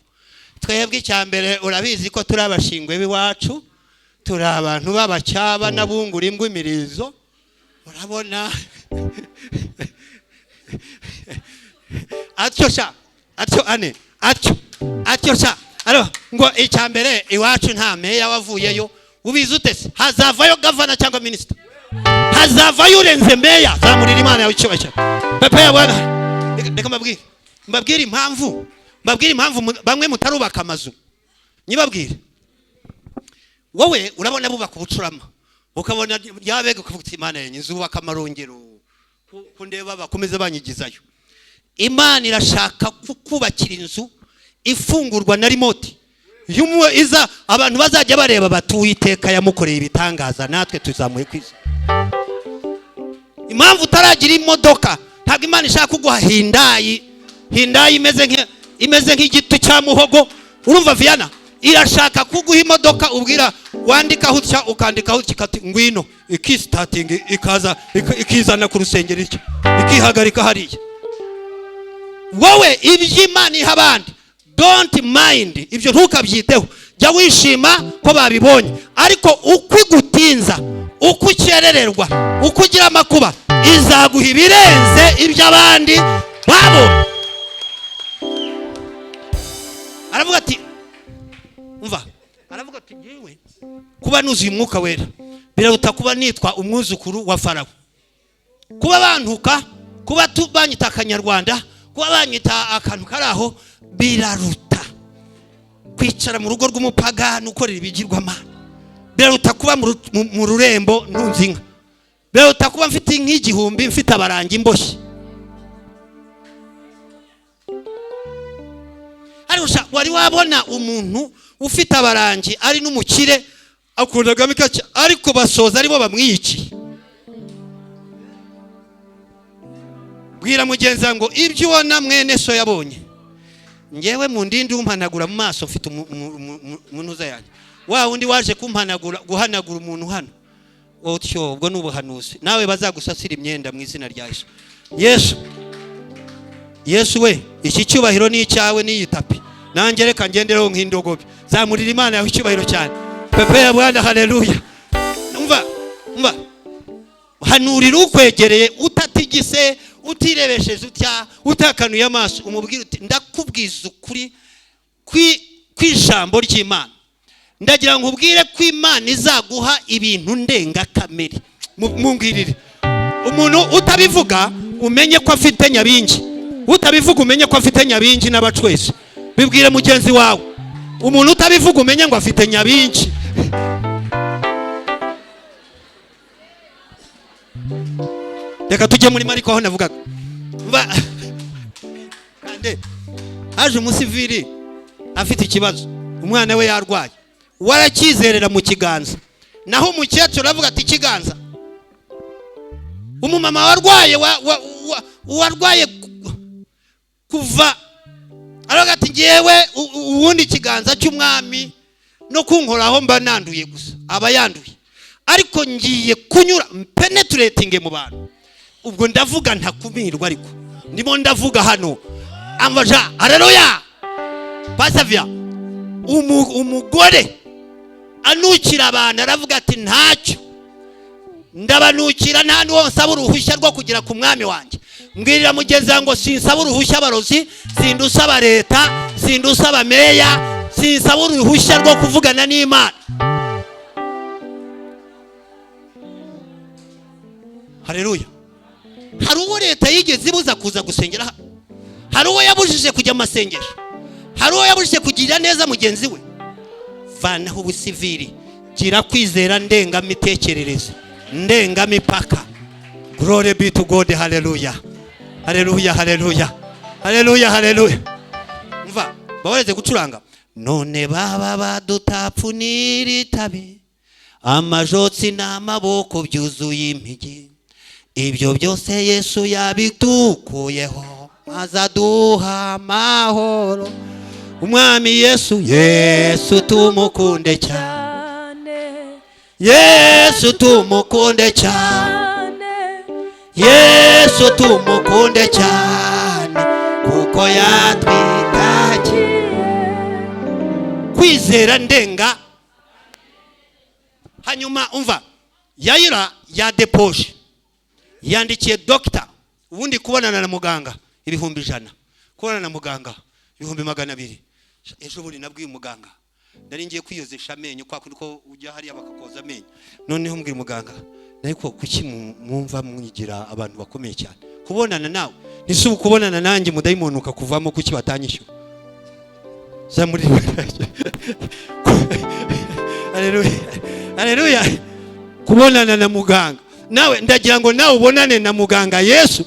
Twebwe icya mbere urabizi ko turi abashingwe b'iwacu, turi abantu b'abacyaba n'abungura imbwa imirizo, urabona atyo sha, atyo ane, atyo atyo sha. Aro ngo icya mbere iwacu nta meya wavuyeyo, ubizi ute se? Hazavayo gavana cyangwa minisita, hazavayo urenze meya. Zamurira Imana yawe icyubahiro. Pepe ya Bwana. Reka mbabwire impamvu, mbabwire impamvu bamwe mutarubaka amazu. Nyibabwire. Wowe urabona bubaka ubucurama, ukabona ryabega ukavuga uti Imana yanjye nzubaka amarongero, ku ndeba bakomeze banyigizayo. Imana irashaka kukubakira inzu ifungurwa na remote. Yumwe iza abantu bazajya bareba bati Uwiteka yamukoreye ibitangaza, natwe tuzamuye kwiza. Impamvu utaragira imodoka, ntabwo Imana ishaka kuguha Hyundai. Hyundai imeze nk'igiti cya muhogo. Urumva Viana irashaka kuguha imodoka ubwira wandika utya ukandika utya ikati ngwino, ikistarting ikaza ikizana ku rusengero ityo, ikihagarika hariya. Wowe iby'Imana iha abandi don't mind, ibyo ntukabyiteho, jya wishima ko babibonye. Ariko uko igutinza, uko ukerererwa, uko ugira amakuba, izaguha ibirenze iby'abandi babonye. Aravuga ati umva, aravuga ati ngewe kuba nuzuye umwuka wera biraruta kuba nitwa umwuzukuru wa Farawo, kuba bantuka, kuba banyita akanyarwanda, kuba banyita akantu kari aho, biraruta kwicara mu rugo rw'umupagani ukorera ibigirwamana, biraruta kuba mu rurembo ntunze inka, biraruta kuba mfite nk'igihumbi mfite abarangi imboshye. Arusha wari wabona umuntu ufite abarangi ari n'umukire akunda mikaca, ariko basoza aribo bamwiyiciye. Bwira mugenzi ngo ibyo ubona mwene so yabonye, ngewe mu ndindi umpanagura mu maso mfite umunuza yanjye, wa wundi waje kumpanagura guhanagura umuntu hano otyo, ubwo ni ubuhanuzi. Nawe bazagusasira imyenda mu izina rya Yesu. Yesu, Yesu we, iki cyubahiro ni icyawe n'iyi tapi, nanjye reka ngendereho nk'indogobe. Zamurira Imana yawe icyubahiro cyane. Pepe ya Bwana, haleluya. Umva, umva, hanurira ukwegereye utatigise, utirebesheje utya, utakanuye amaso, umubwire uti ndakubwiza ukuri kw'ijambo ry'Imana, ndagira ngo nkubwire ko Imana izaguha ibintu ndengakamere. Mumbwirire umuntu utabivuga umenye ko afite nyabingi, utabivuga umenye ko afite nyabingi n'abacwezi. Bibwire mugenzi wawe, umuntu utabivuga umenye ngo afite nyabingi. Reka tujye muri Mariko aho navugaga. Kande haje umusivili afite ikibazo, umwana we yarwaye, warakizerera mu kiganza, naho umukecuru aravuga ati ikiganza. Umumama warwaye warwaye kuva aravuga ati ngewe ubundi ikiganza cy'umwami no kunkoraho mba nanduye gusa, aba yanduye, ariko ngiye kunyura penetrating mu bantu. Ubwo ndavuga ntakumirwa, ariko ndimo ndavuga hano amvaja. Haleluya. Pasavia umugore anukira abantu aravuga ati ntacyo ndabanukira, nta n'uwo nsaba uruhushya rwo kugera ku mwami wanjye. Mbwirira mugenzi wanjye ngo sinsaba uruhushya abarozi, sindusaba leta, sindusaba meya, sinsaba uruhushya rwo kuvugana n'Imana. Haleluya. Hari uwo leta yigeze ibuza kuza gusengera hano? Hari uwo yabujije kujya mu masengesho? Hari uwo yabujije kugirira neza mugenzi we? Vanaho ubusivili, gira kwizera ndengamitekerereze, ndengamipaka. Glory be to God. Haleluya, haleluya, haleluya, haleluya, haleluya. Mva babareze gucuranga. None baba badutapfunira itabi, amajotsi n'amaboko byuzuye impigi, ibyo byose Yesu yabitukuyeho, azaduha amahoro. Umwami Yesu, Yesu tumukunde cyane, Yesu tumukunde cyane, Yesu tumukunde cyane, kuko yatwitagiye. Kwizera ndenga. Hanyuma umva, Yayira yadepoje, yandikiye dogita. Ubundi kubonana na muganga 100,000, kubonana na muganga 200,000. Ejo bundi nabwiye umuganga, nari ngiye kwiyozesha amenyo, kwa kundi ko ujya hariya bakakoza amenyo. Noneho mbwira umuganga, ariko kuki mwumva mwigira abantu bakomeye cyane? Kubonana nawe ntise ubu kubonana nanjye mudayimoni ukakuvamo, kuki batanyishyura? Zamuri, haleluya, haleluya. Kubonana na muganga, nawe ndagira ngo nawe ubonane na muganga Yesu.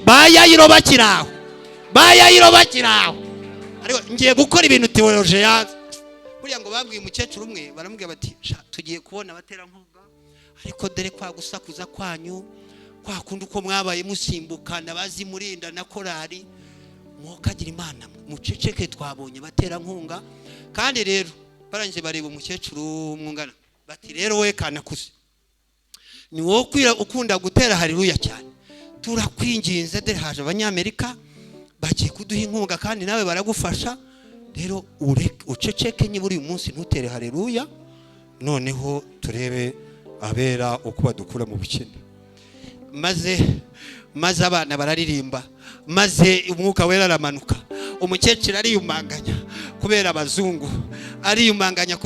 Ba Yayiro bakiri aho, ba Yayiro bakiri aho. Ariko ngiye gukora ibintu teoloje yanze. Buriya ngo babwiye umukecuru umwe, baramubwira bati: "Sha, tugiye kubona abaterankunga, ariko dore kwa gusakuza kwanyu, kwa kundi uko mwabaye musimbukana bazimurinda na korari, mwokagira Imana muceceke, twabonye abaterankunga." Kandi rero barangije bareba umukecuru mwungana, bati: "Rero we kanakuze, ni wowe ukunda gutera haleluya cyane, turakwinginze, dore haje Abanyamerika bagiye kuduha inkunga, kandi nawe baragufasha, rero uceceke nibura uyu munsi ntutere haleluya, noneho turebe abera uko badukura mu bukene." Maze abana bararirimba, maze Umwuka Wera aramanuka. Umukecuru ariyumanganya kubera abazungu, ariyumanganya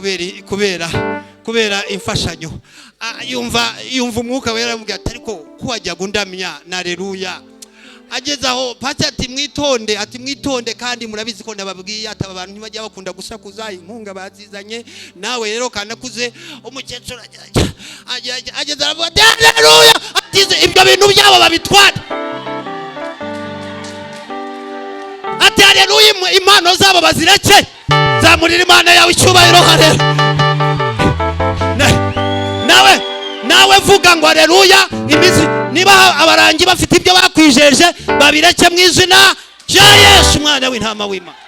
kubera imfashanyo. Yumva Umwuka Wera aramubwira ati: "Ariko ko wajyaga undamya na haleluya?" Ageze aho pasi ati: "Mwitonde," ati: "Mwitonde, kandi murabizi ko nababwiye," ati: "Aba bantu ntibajya bakunda gusakuza, inkunga bazizanye, nawe rero kanakuze." Umukecuru ageze aravuga ati: "Haleluya!" Atize ibyo bintu byabo babitware. Ati: "Haleluya, impano zabo bazireke." Zamurira Imana yawe icyubahiro, haleluya. Nawe vuga ngo haleluya. Imizi niba abarangi bafite ibyo bakwijeje, babireke mu izina rya Yesu umwana w'intama w'Imana.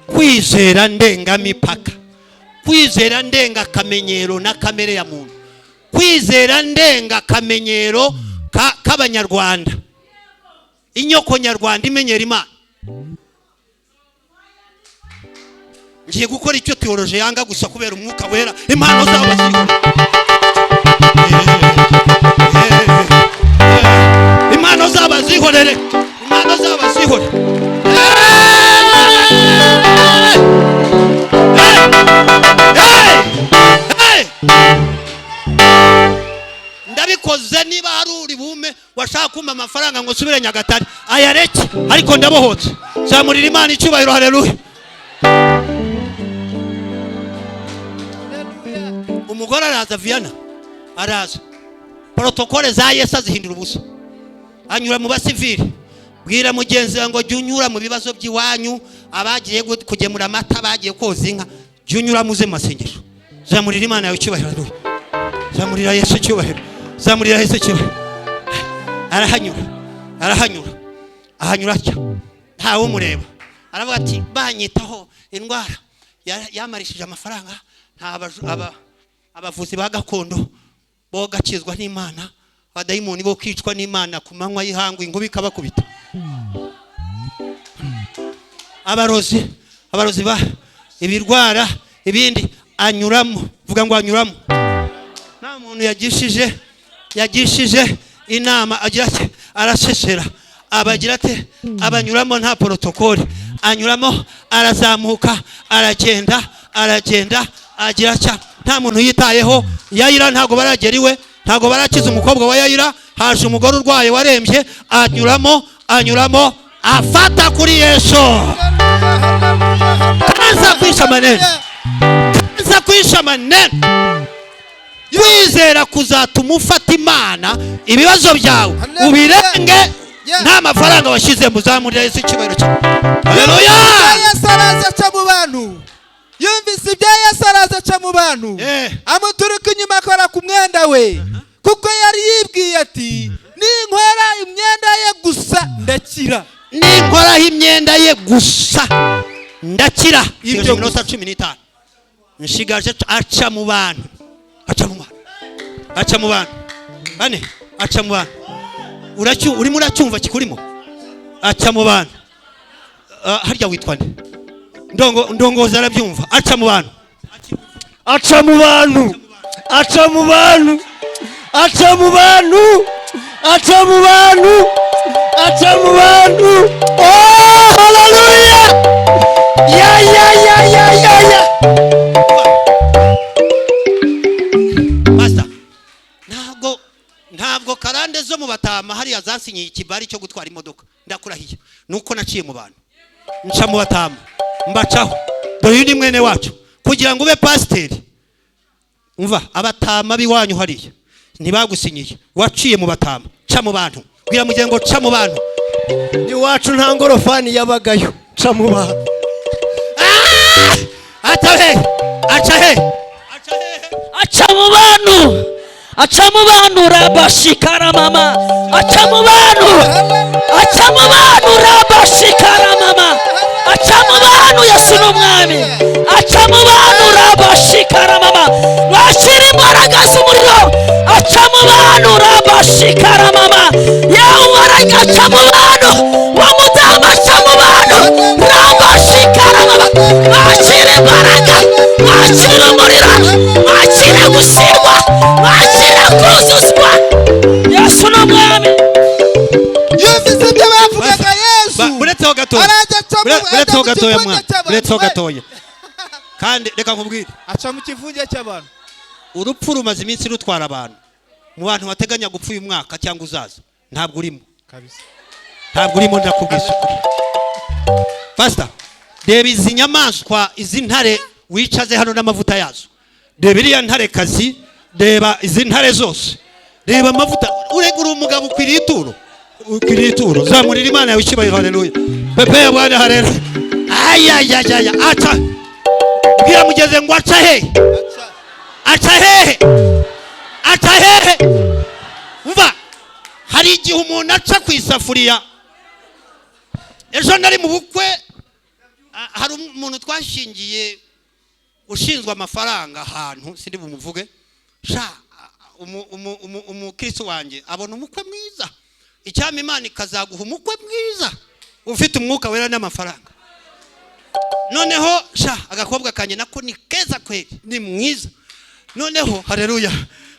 Kwizera ndengamipaka, kwizera ndengakamenyero na kamere ya muntu, kwizera ndengakamenyero k'Abanyarwanda, inyoko nyarwanda imenyera Imana. Ngiye gukora icyo teoloje yanga gusa kubera Umwuka Wera, impano zabo zihora, impano zabo zihorere, impano zabo zihore. Ndabikoze, niba hari uri bume washaka kumpa amafaranga ngo nsubire Nyagatare, ayareke, ariko ndabohotse. Zamurira Imana icyubahiro, haleluya. Umugore araza, Viana araza, protokole za Yesu azihindura ubusa, anyura mu basivili. Bwira mugenzi wawe ngo jya unyura mu bibazo by'iwanyu, abagiye kugemura amata, bagiye koza inka, jya unyura muze mu masengesho. Zamurira Imana yawe icyubahiro, haleluya. Zamurira Yesu icyubahiro, zamurira Yesu icyubahiro. Arahanyura, arahanyura, ahanyura atya, ntawe umureba. Aravuga ati: "Banyitaho indwara yamarishije amafaranga, nta abavuzi ba gakondo bo gakizwa n'Imana, abadayimoni bo kwicwa n'Imana ku manywa y'ihangu, inkuba ikabakubita, abarozi ba ibirwara ibindi." Anyuramo, vuga ngo anyuramo. Nta muntu yagishije inama, agira ati arasesera, abagira ati abanyuramo, nta protokole, anyuramo, arazamuka, aragenda, aragenda, agira atya. Nta muntu yitayeho. Yayira ntabwo baragera iwe, ntabwo barakiza umukobwa wa Yayira. Haje umugore urwaye warembye, anyuramo, anyuramo, afata kuri Yesu. Kaza kwisha maneno, kaza kwisha maneno. Kwizera kuzatuma ufata Imana, ibibazo byawe ubirenge nta mafaranga washyize. Muzamurira Yesu icyubahiro cyawe. Haleluya! Yesu araza aca mu bantu. Yumvise ibya Yesu, araza aca mu bantu, amuturuka inyuma, akora ku mwenda we, kuko yari yibwiye ati: "Ninkora imyenda ye gusa ndakira." "Ninkoraho imyenda ye gusa ndakira." Ibyo Ibyo minota 15 nshigaje. Aca mu bantu, aca mu bantu, aca mu bantu bane, aca mu bantu. Urimo uracyumva kikurimo? Aca mu bantu. Ah, harya witwa nde? Ndongo, ndongoza arabyumva. Aca mu bantu. Aca mu bantu, aca mu bantu, aca mu bantu, aca mu bantu, aca mu bantu. Oh, haleluya! Ya ya ya ya ya ya! Pastor, ntabwo karande zo mu batama hariya zasinyiye ikibari cyo gutwara imodoka. Ndakurahiye, nuko naciye mu bantu, nca mu batama, mbacaho. Dore uyu ni mwene wacu. Kugira ngo ube pasiteri, umva, abatama b'iwanyu hariya ntibagusinyiye, waciye mu batama. Ca mu bantu. Bwira mugenzi ngo ca mu bantu. Iwacu nta ngorofani yabagayo. Ca mu bantu. Aca he? Aca he? Aca hehe? Aca mu bantu, aca mu bantu, rabashikara mama, aca mu bantu, aca mu bantu, rabashikara mama, aca mu bantu. Yesu ni umwami. Aca mu bantu, rabashikara mama, washyira imbaraga z'umuriro. Aca mu bantu, rabashikara mama, yewe umaraga aca mu bantu, wa mudamu aca mu bantu, rabashikara mama, wakira imbaraga, wakira umuriro, wakira gushirwa, wakira kuzuzwa. Yesu ni umwami. Yumvise ibyo bavugaga Yesu, Buretseho gatoya. araza aca mu Buretseho ajya mu gatoya, kivunge mwana. cy'abantu. Buretseho We. gatoya. Kandi reka nkubwire. Aca mu kivunge cy'abantu. Urupfu rumaze iminsi rutwara abantu. Mu bantu bateganya gupfa uyu mwaka cyangwa uzaza, ntabwo urimo. Kabisa. Ntabwo urimo, ndakubwiza ukuri. Pastor, reba izi nyamaswa, izi ntare wicaze hano n'amavuta yazo. Reba iriya ntare kazi, reba izi ntare zose, reba amavuta. Urega uri umugabo, ukwiriye ituro, ukwiriye ituro. Zamurira Imana yawe icyubahiro. Haleluya! Pepe ya Bwana, haleluya! Ayayayaya! Aca, bwira mugeze ngo aca hehe? Aca hehe? Aca hehe? Mva, hari igihe umuntu aca ku isafuriya. Ejo nari mu bukwe, hari umuntu twashingiye ushinzwe amafaranga ahantu, sindi bumuvuge. Sha, umukristo wanjye abona umukwe mwiza. Icyama Imana ikazaguha umukwe mwiza ufite Umwuka Wera n'amafaranga. Noneho sha, agakobwa kanjye nako ni keza kweli, ni mwiza. Noneho haleluya,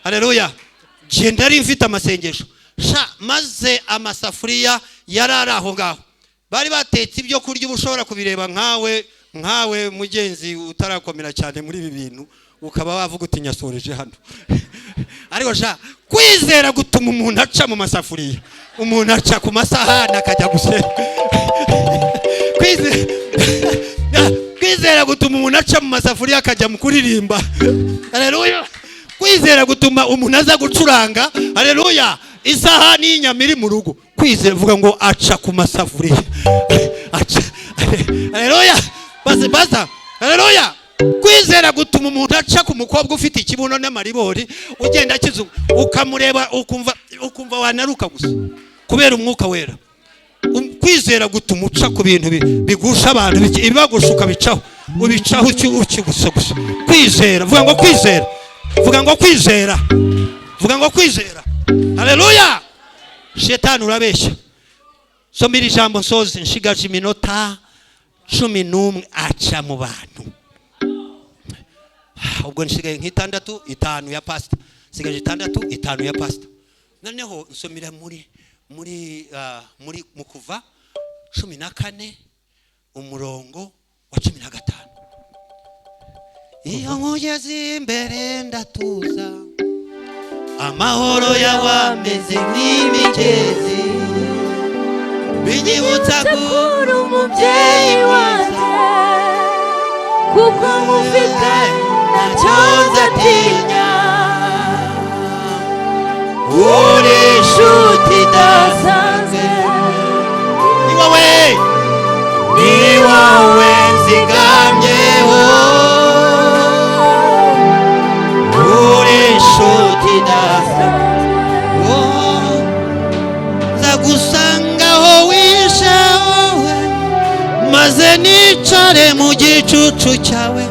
haleluya! Genda, nari mfite amasengesho sha, maze amasafuriya yari ari aho ngaho, bari batetse ibyo kurya, uba ushobora kubireba nkawe mugenzi utarakomera cyane muri ibi bintu, ukaba wavuga uti: "Nyasoreje hano." Ariko sha, kwizera gutuma umuntu aca mu masafuriya, umuntu aca ku masahani akajya gusenga. Kwizera gutuma umuntu aca mu masafuriya akajya mu kuririmba. Haleluya! Kwizera gutuma umuntu aza gucuranga, haleluya, isahani y'inyama iri mu rugo. Kwizera, vuga ngo aca ku masafuriya, aca. Haleluya! Baza baza, haleluya! Kwizera gutuma umuntu aca ku mukobwa ufite ikibuno n'amaribori, ugenda akizu, ukamureba ukumva wanaruka gusa kubera Umwuka Wera. Kwizera gutuma uca ku bintu bigusha abantu, ibibagusha ukabicaho, ubicaho uki gusa gusa. Kwizera, vuga ngo kwizera, vuga ngo kwizera, vuga ngo kwizera. Haleluya! Shetani urabeshya. Soma iri jambo nsoze, nshigaje iminota 11. Aca mu bantu. Ubwo nsigaye nk'itandatu, itanu ya pasita, nsigaje itandatu, itanu ya pasita. Noneho nsomera muri mu Kuva 14 umurongo wa 15. Iyo nkugeze imbere ndatuza, amahoro yawe ameze nk'imigezi, binyibutsa kuri umubyeyi wanjye, kuko nkufite ntacyo nzatinya. Uri inshuti idasanzwe, ni wowe, ni wowe nzigamyeho, uri inshuti idasanzwe. Nzagusanga aho wishe wowe, maze nicare mu gicucu cyawe,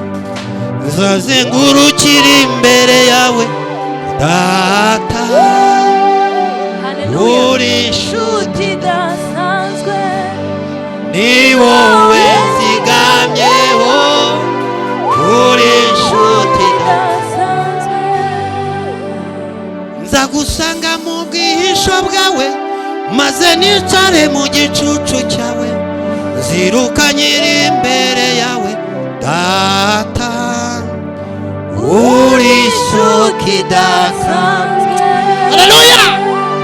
nzazengurukira imbere yawe Data. Uri inshuti idasanzwe, ni wowe nzigamyeho, uri inshuti idasanzwe. Nzagusanga mu bwihisho bwawe, maze nicare mu gicucu cyawe, nziruka nyiri imbere yawe Data. Uri isoko idasanzwe. Haleluya.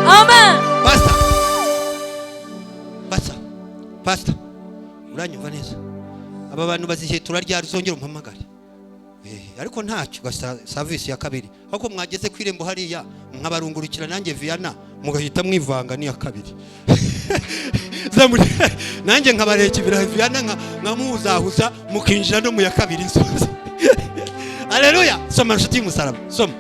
Amen. Pastor, pastor, pastor, uranyumva neza? Aba bantu bazihetura ryari? Uzongera umpamagare. Ariko ntacyo gasa service ya kabiri, ahubwo mwageze ku irembo hariya nkabarungurukira nanjye Viana, mugahita mwivanga n'iya kabiri. Nanjye nkabareka ibirayi Viana nkamuhuzahuza, mukinjira no mu ya kabiri nsoza. Haleluya. Soma, nshuti y'umusaraba, soma.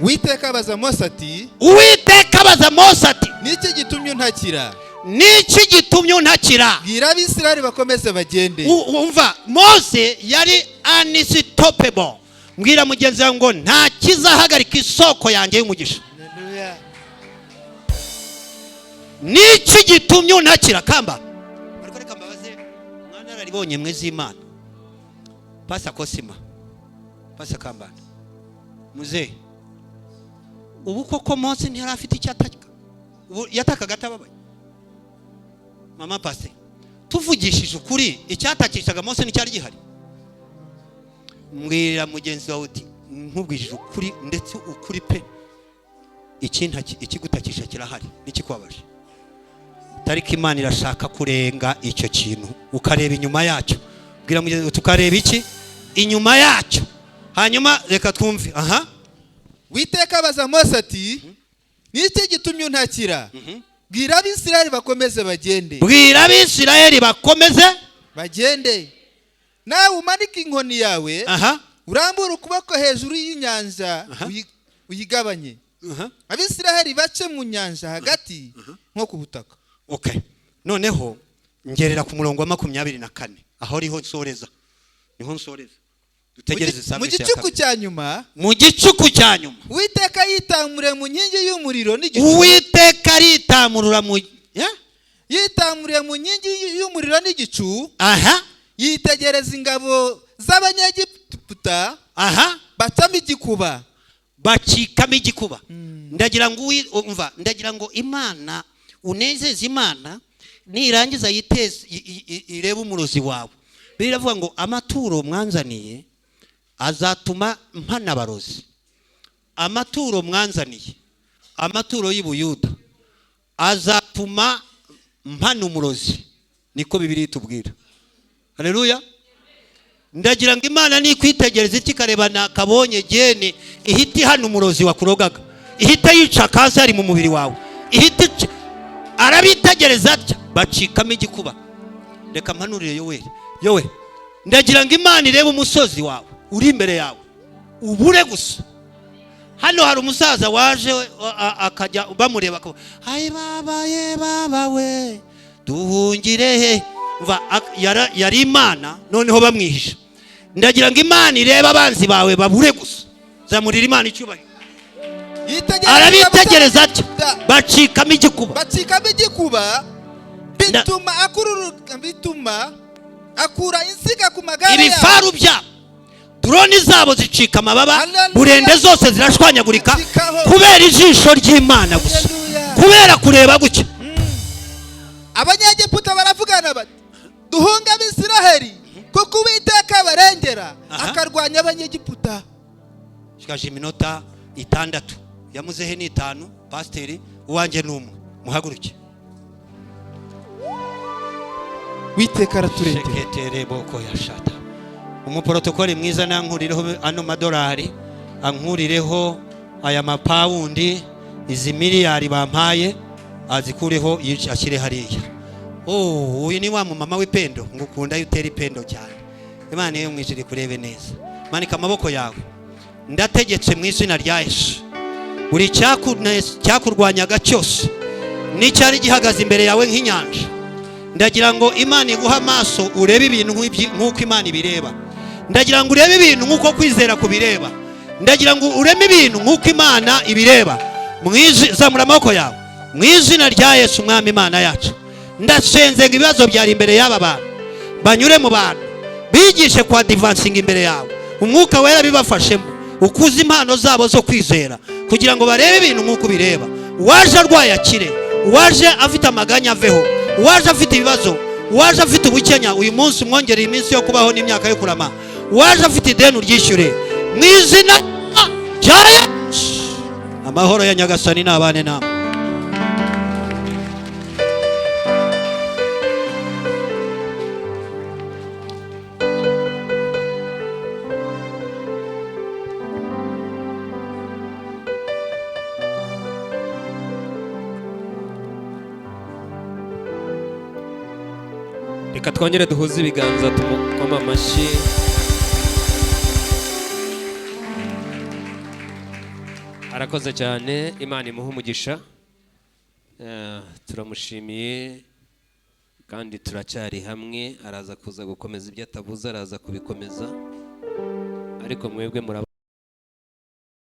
Uwiteka abaza Mose ati: Uwiteka abaza Mose ati: Niki gitumye untakira? Niki gitumye untakira? Bwira Abisirayeli bakomeze bagende. Umva, Mose yari unstoppable. Mbwira mugenzi wawe ngo nta kizahagarika isoko yanjye y'umugisha. Niki gitumye untakira? Kamba ariko reka mbabaze, mwana araribonye mwe z'Imana. Pasa Kosima, pasa Kambanda, muzehe, ubu koko Mose ntiyari afite icyo ataka? Ubu yatakaga atababaye? Mama pase, tuvugishije ukuri, icyatakishaga Mose nticyari gihari? Mbwira mugenzi wawe uti: nkubwishije ukuri, ndetse ukuri pe, ikigutakisha kirahari n'ikikubabaje, ariko Imana irashaka kurenga icyo kintu, ukareba inyuma yacyo. Bwira mugenzi wawe, tukareba iki inyuma yacyo. Hanyuma reka twumve aha. Uwiteka abaza Mose ati: Niki gitumye untakira? Bwira Abisirayeli bakomeze bagende. Bwira Abisirayeli bakomeze bagende. Nawe umanike inkoni yawe, aha urambure ukuboko hejuru y'inyanja, uyigabanye, Abisirayeli bace mu nyanja hagati nko ku butaka. Okay, noneho ngerera ku murongo wa 24, aho ariho nsoreza, niho nsoreza. Dutegereze Mu service ya gicuku kabiri. cya nyuma, Mu gicuku cya nyuma, Uwiteka yitamuriye mu nkingi y'umuriro n'igicu. Uwiteka aritamurura mu ya? Yitamuriye mu nkingi y'umuriro n'igicu, yitegereza ingabo z'Abanyegiputa, bacamo igikuba. Bacikamo igikuba. Ndagira ngo umva, ndagira ngo Imana unezeze Imana, nirangiza yiteze irebe umurozi wawe. Biravuga ngo amaturo mwanzaniye azatuma mpana abarozi. Amaturo mwanzaniye, amaturo y'Ibuyuda azatuma mpana umurozi, niko Bibiliya itubwira. Haleluya. Ndagira ngo Imana nikwitegereza iti ikarebana kabonye gene, ihita ihana umurozi wakurogaga, ihita yica kanseri mu mubiri wawe, ihita ica. Arabitegereza atya, bacikamo igikuba. Reka mpanurire Yoweri. Yowe, ndagira ngo Imana irebe umusozi wawe uri imbere yawe, ubure gusa. Hano hari umusaza waje akajya bamureba akavuga: ayi baba ye baba we, duhungire he? Umva, yari Imana noneho bamwihisha. Ndagira ngo Imana irebe abanzi bawe babure gusa. Zamurira Imana icyubahiro. Yitegereza Arabitegereza atya, ingabo bacikamo igikuba. Bacikamo igikuba, bituma akururu, bituma akura inziga ku magare yabo. Ibifaru byabo, drone zabo zicika amababa. Hallelujah. Burende zose zirashwanyagurika Zicikaho. kubera ijisho ry'Imana gusa, Hallelujah. kubera kureba gutya. Abanyegiputa baravugana bati: duhunge Abisiraheli. Kuko Uwiteka abarengera, akarwanya Abanyegiputa. Shikaje iminota 6 yamuzehe ni 5. Pasiteri uwanjye numwe muhaguruke. Uwiteka araturengera. Sheketere boko yashata. Umuprotokoli mwiza nankurireho ano madolari, ankurireho aya mapawundi, izi miliyari bampaye azikureho ashyire hariya. Oh, uyu ni wa mumama w'ipendo, ngukunda yutera ipendo cyane. Imana yo mwijiri kurebe neza. Manika amaboko yawe. Ndategetse mu izina rya Yesu. Buri cyakurwanyaga cyose n'icyari gihagaze imbere yawe nk'inyanja, ndagira ngo Imana iguhe amaso urebe ibintu nk'uko Imana ibireba. Ndagira ngo urebe ibintu nk'uko kwizera kubireba. Ndagira ngo ureme ibintu nk'uko Imana ibireba. Zamura amaboko yawe mu izina rya Yesu Umwami Imana yacu. Ndasenze ngo ibibazo byari imbere y'aba bantu banyure mu bantu, bigishe kwa advancing imbere yawe. Umwuka wera bibafashemo ukuza impano zabo zo kwizera, kugira ngo barebe ibintu nk'uko bireba. Uwaje arwaye akire, uwaje afite amaganya aveho, uwaje afite ibibazo, uwaje afite ubukenya uyu munsi umwongereye iminsi yo kubaho n'imyaka yo kurama, uwaje afite ideni uryishyure mu izina rya Yesu. Amahoro ya Nyagasani n'abane namwe. Reka twongere duhuze ibiganza tumukoma amashyi. Arakoze cyane, Imana imuhe umugisha. Turamushimiye kandi turacyari hamwe, araza kuza gukomeza ibyo atavuze, araza kubikomeza, ariko mwebwe muraba